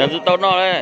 Yog tsis tau noj li.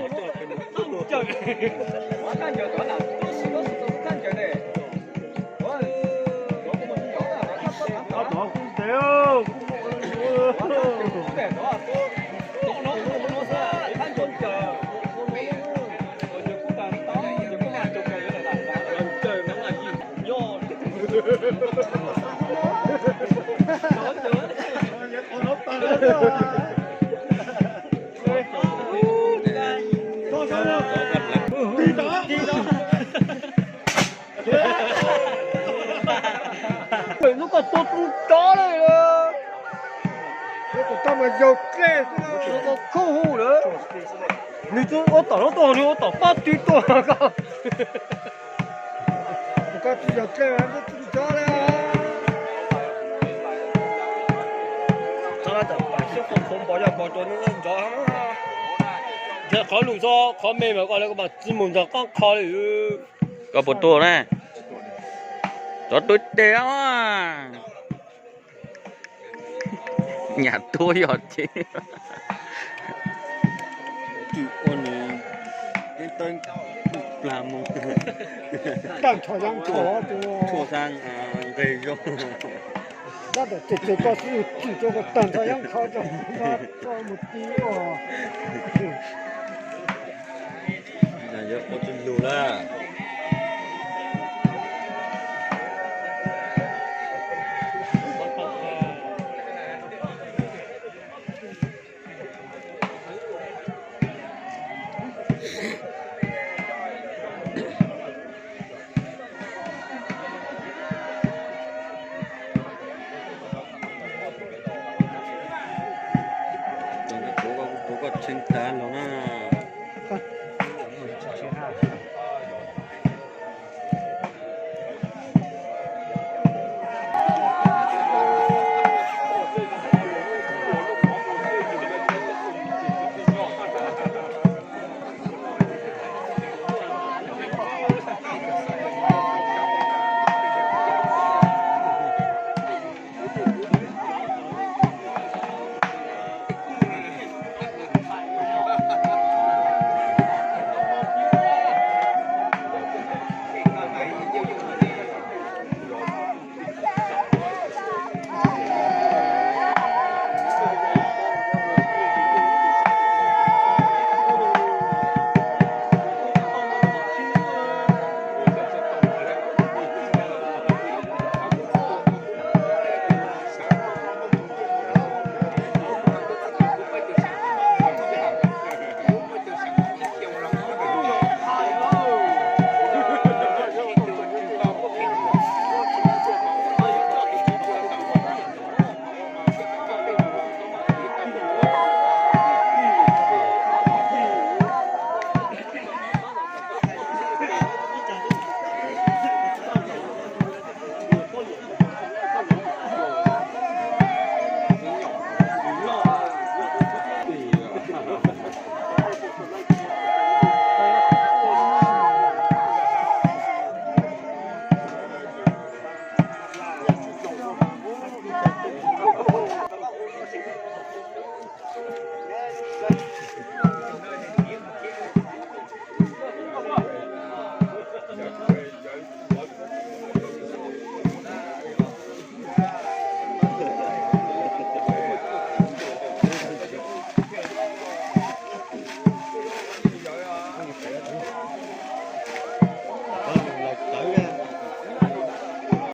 Lub ko tua tub rov li. Tus tau mas yau dlej xwb, tus ko khauj hu lawm. Nws twb ua tom lub tuaj, nws ua tom pab twg tuaj ko. Tus ko tsis yau dlej, tsis rov li. Txhob pais xyoob qhov npog yog npog rau nws ntov. Qhov lus txog qhov me mas koj lawv koj mas tsis mus ntog qoob qho li. Koj puas tuaj na? Cov tub teg. Nyam tuab yog ces. Ua nws plag mus. Tag nrho yeeb kho, tshuaj xab nqeg zoo. Tab tom ces ces koj xwb, tsis rau koj tag nrho yeeb kho rau mus ti os. Yog ua tsis lug lawm. Kuv koj tshee tas los na.